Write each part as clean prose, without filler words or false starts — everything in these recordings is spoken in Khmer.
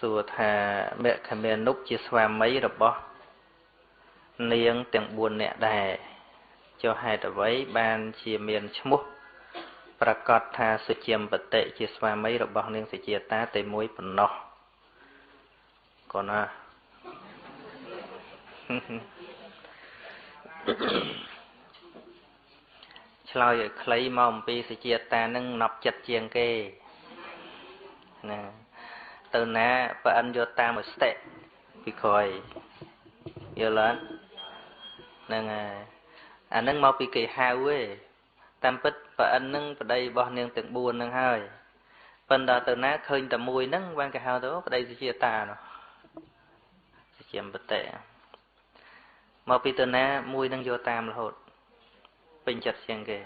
សួរថាមគ្គមានុជាស្វាមីរបស់នាងទាំង4នាក់ដែរចុះហេតុអ្វីបានជាមានឈ្មោះប្រកាសថាសុជាមបតិជាស្វាមីរបស់នាងសុជាតាតែមួយប៉ុណ្ណោះកូនណាឆ្លើយឲ្យខ្លីមកអំពីសុជាតានឹងណប់ចិត្តជាងគេណាទៅណាប្រអិនយកតាមឲ្យស្តិពីក្រោយយល់អត់ហ្នឹងហើយអាហ្នឹងមកពីគេហៅឯងតាមពិតប្រអិននឹងប្តីរបស់នាងទាំង4ហ្នឹងហើយប៉ុន្តែទៅណាឃើញតែមួយហ្នឹងបានគេហៅទៅប្តីសុជាតានោះសុជាមបតិមកពីទៅណាមួយនឹងយកតាមរហូតពេញចិត្តជាងគេ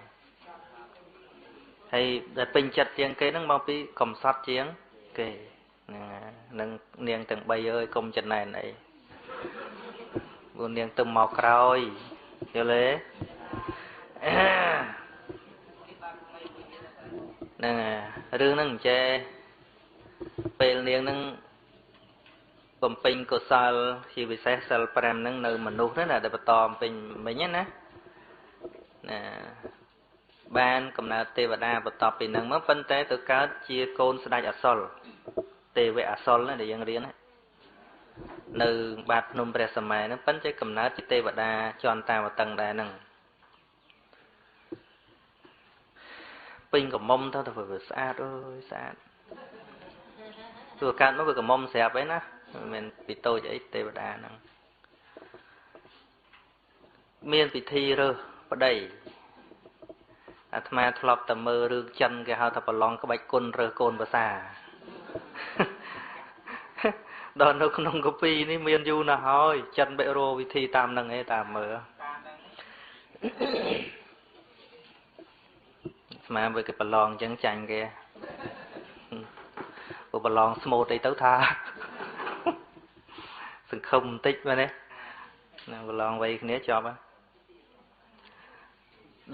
ហើយដែលពេញចិត្តជាងគេហ្នឹងមកពីកំសត់ជាងគេហ្នឹងនាងទាំង3អើយកុំចំណែនអីព្រោះនាងទៅមកក្រោយយល់ទេហ្នឹងរឿងហ្នឹងអញ្ចេះពេលនាងហ្នឹងបំពេញកុសលជាពិសេសសិល5ហ្នឹងនៅមនុស្សហ្នឹងណាដែលបន្តបំពេញមិញណាណាបានកំណើតទេវតាបន្ទាប់ពីហ្នឹងមកប៉ុន្តែទៅកើតជាកូនស្ដេចអសុរទេវអសុរណាដែលយើងរៀននៅបាតភ្នំព្រះសម័យហ្នឹងប៉ុន្តែកំណើតជាទេវតាចន្តាវតឹងដែរហ្នឹងពេញកំមុំទៅទៅវាស្អាតអើយស្អាតទោះកើតមកវាកំមុំស្រាប់ឯណាមិនមែនពីតូចអីទេវតាហ្នឹងមានពិធីរើសប្តីអាត្មាធ្លាប់តែមើលរឿងចិនគេហៅថាប្រឡងក្បាច់គុណរើសកូនភាសាដល់នៅក្នុងកាពីនេះមានយូរណាស់ហើយចិនបែរវិធីតាមហ្នឹងឯងតាមមើលស្មានវាគេប្រឡងអញ្ចឹងចាញ់គេព្រោះប្រឡងស្មូតអីទៅថាសង្ឃឹមបន្តិចមែនទេណាប្រឡងវ័យគ្នាជាប់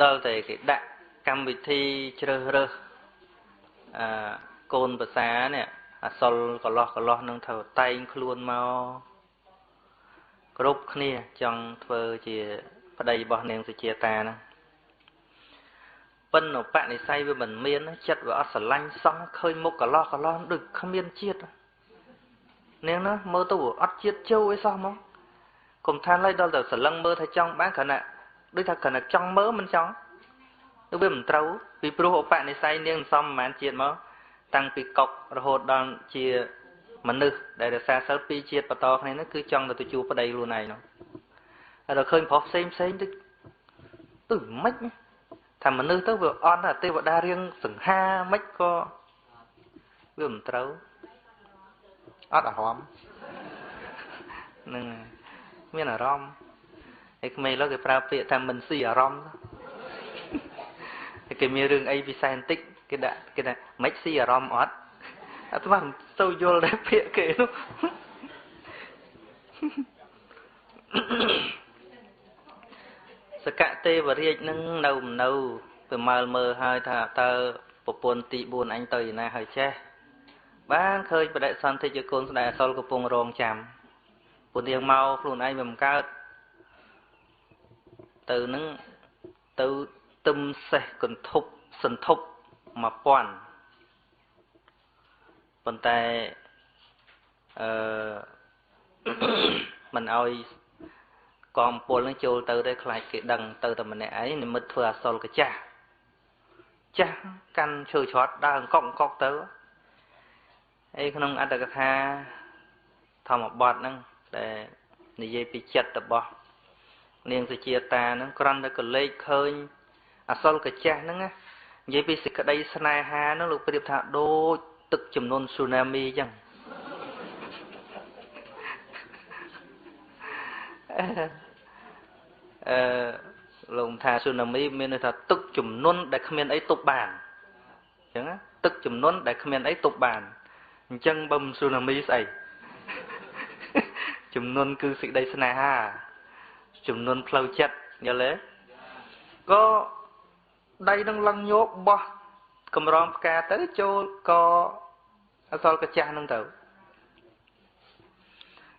ដល់តែគេដាក់កម្មវិធីជ្រើសរើសអឺកូនភាសានេះអសុលកលោះកលោះនឹងត្រូវតែងខ្លួនមកគ្រប់គ្នាចង់ធ្វើជាប្តីរបស់នាងសុជាតាហ្នឹងប៉ុន្តែបនិស័យវាមិនមានចិត្តវាអត់ស្រឡាញ់សោះឃើញមុខកលោះកលោះដូចគ្មានជាតិនាងណាមើលទៅអត់ជាតិជោអីសោះហ្មងកុំថាឡើយដល់តែស្រឡឹងមើលថាចង់បានគ្រាន់តែដូចថាគ្រាន់តែចង់មើលមិនចង់ទៅវាមិនត្រូវពីព្រោះឧបនិស្ស័យនាងសំប្រហែលជាតិមកតាំងពីកុករហូតដល់ជាមនុស្សដែលរក្សាសិលពីរជាតិបន្តគ្នានោះគឺចង់ទៅជួបប្តីខ្លួនឯងនោះហើយដល់ឃើញប្រុសផ្សេងផ្សេងទៅទៅមិនថាមនុស្សទៅវាអន់ទេវតារៀងសង្ហាមិនក៏វាមិនត្រូវអត់អារម្មណ៍នឹងមានអារម្មណ៍ហើយក្មេងឡើយគេប្រើពាក្យថាមិនស៊ីអារម្មណ៍គេមានរឿងអីពិសេសបន្តិចគេដាក់គេថាមិនស៊ីអារម្មណ៍អត់អាត្មាមិនសូវយល់ដែរពាក្យគេនោះសកទេវរាជនឹងនៅមិននៅទៅមើលមើលហើយថាតើប្រពន្ធទី4អញទៅឯណាហើយចេះបានឃើញបដិសន្ធិជាកូនស្ដេចអសុរកំពុងរងចាំពួកនាងមកខ្លួនឯងវាមិនកើតទៅនឹងទៅទឹមសេះកន្ធប់សន្ធប់1000ប៉ុន្តែអឺមិនឲ្យកងពលនឹងចូលទៅទេខ្លាចគេដឹងទៅតែម្នាក់ឯងនិមិត្តធ្វើអសុរកចាស់ចាស់កាន់ឈើច្រត់ដើរអង្គុកអង្គុកទៅអីក្នុងអត្តកថាធម្មបទហ្នឹងដែលនិយាយពីចិត្តរបស់នាងសុជាតាហ្នឹងគ្រាន់តែក៏លេចឃើញអសុរកចាស់ហ្នឹងណានិយាយពីសេចក្តីស្នេហាហ្នឹងលោកប្រៀបថាដូចទឹកចំនួនស៊ូណាមីអញ្ចឹងអឺលោកថាស៊ូណាមីមានន័យថាទឹកចំនួនដែលគ្មានអីទប់បានអញ្ចឹងណាទឹកចំនួនដែលគ្មានអីទប់បានអញ្ចឹងបើមិនស៊ូណាមីស្អីចំនួនគឺសេចក្តីស្នេហាចំនួនផ្លូវចិត្តយល់ទេក៏ដៃនឹងឡឹងញោកបោះកម្រងផ្កាទៅចូលកអសល់កចាស់នឹងទៅ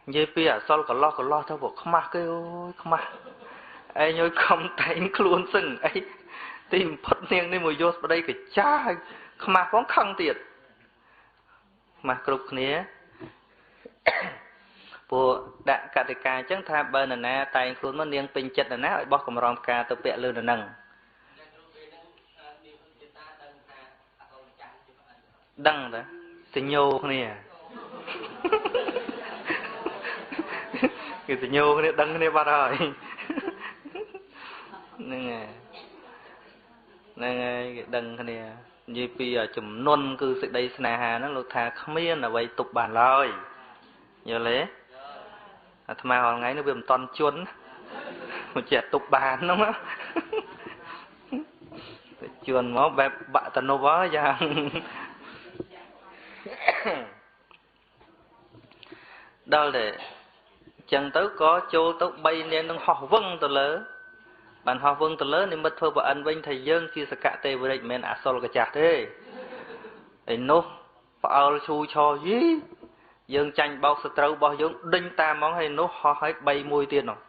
និយាយពីអសល់កន្លោះកន្លោះទៅពួកខ្មាស់គេអូយខ្មាស់ឯងឲ្យខំតែងខ្លួនសឹងអីទីបំផុតនាងនេះមកយកប្តីកាចាហើយខ្មាស់ផងខឹងទៀតខ្មាស់គ្រប់គ្នាពួកដាក់កតិកាអញ្ចឹងថាបើនរណាតែងខ្លួនមកនាងពេញចិត្តនរណាឲ្យបោះកម្រងផ្កាទៅពាក់លើនរនឹងដឹងតាសញ្ញោគ្នាគេសញ្ញោគ្នាដឹងគ្នាបាត់ហើយហ្នឹងហើយហ្នឹងហើយគេដឹងគ្នានិយាយពីចំនួនគឺសេចក្តីស្នេហាហ្នឹងលោកថាគ្មានអ្វីទប់បានឡើយយល់ទេអាត្មារាល់ថ្ងៃនេះវាមិនតន់ជន់មកចេះទប់បានហ្នឹងទៅជន់មកបែបបាក់តនុបហើយយ៉ាងដល់តែចឹងទៅក៏ចូលទៅ3នាងនឹងហោះវឹងទៅលើបានហោះវឹងទៅលើនិមិត្តធ្វើប្រអិនវិញថាយើងជាសកទេវរាជមិនមែនអសុលកចាស់ទេឯនោះផ្អើលឈូឆយីយើងចាញ់បោកសត្រូវរបស់យើងដេញតាមហ្មងហើយនោះហោះឲ្យ3មួយទៀតនោះ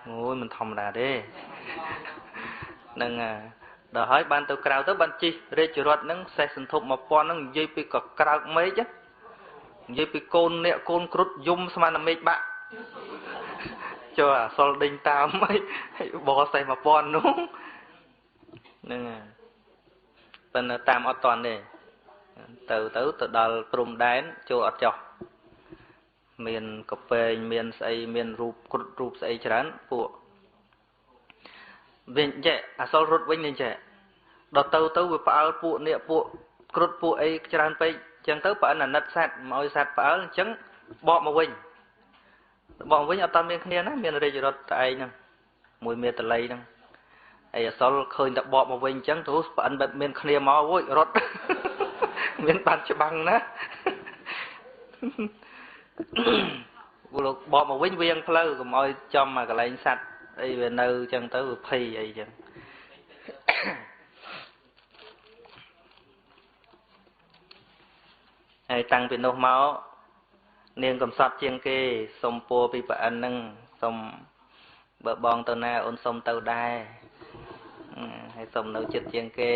អូយមិនធម្មតាទេហ្នឹងដល់ហើយបានទៅក្រៅទៅបានជិះរាជរថហ្នឹងសេះសន្ធប់1000ហ្នឹងនិយាយពីកក្រើកមេឃនិយាយពីកូនអ្នកកូនគ្រុឌយំស្មានតែមេឃបាក់ចូលអាសុលដេញតាមអីបសេះ1000នោះហ្នឹងប៉ុន្តែតាមអត់តាន់ទេទៅទៅទៅដល់ព្រំដែនចូលអត់ចោះមានកពែងមានស្អីមានរូបគ្រុឌរូបស្អីច្រើនពួកវិញចេះអសុលរត់វិញនេះចេះដល់ទៅទៅវាផ្អើលពួកនេះពួកគ្រុឌពួកអីច្រើនពេកចឹងទៅប្រអិនអាណិតសัตว์មកឲ្យសัตว์ផ្អើលអញ្ចឹងបកមកវិញបកវិញអត់តាមានគ្នាណាមានរាជរថតែឯងហ្នឹងមួយមេតល័យហ្នឹងហើយអសុលឃើញតែបកមកវិញអញ្ចឹងទៅប្រអិនបែបមានគ្នាមកអូយរត់មានបានច្បាំងណាលោកបកមកវិញវៀងផ្លូវកុំឲ្យចំមកកន្លែងសัตว์អីវានៅអញ្ចឹងទៅវាភ័យអីអញ្ចឹងហើយតាំងពីនោះមកនាងកំសត់ជាងគេសុំពួរពីប្រអិនហ្នឹងសុំបើបងទៅណាអូនសុំទៅដែរហើយសុំនៅចិត្តជាងគេ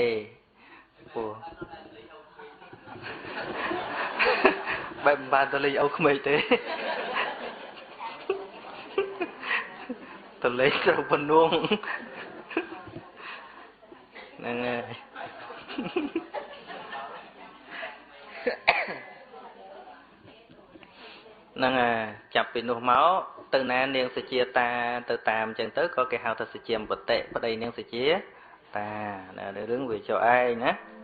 ពួរបែបមិនបានទៅលេងអូក្មេកទេទៅលេងត្រូវពនួងហ្នឹងហើយហ្នឹងហើយចាប់ពីនោះមកទៅណានាងសុជាតាទៅតាមអញ្ចឹងទៅក៏គេហៅថាសុជាមបតិប្តីនាងសុជាតាណារឿងវាចុះឯងណា។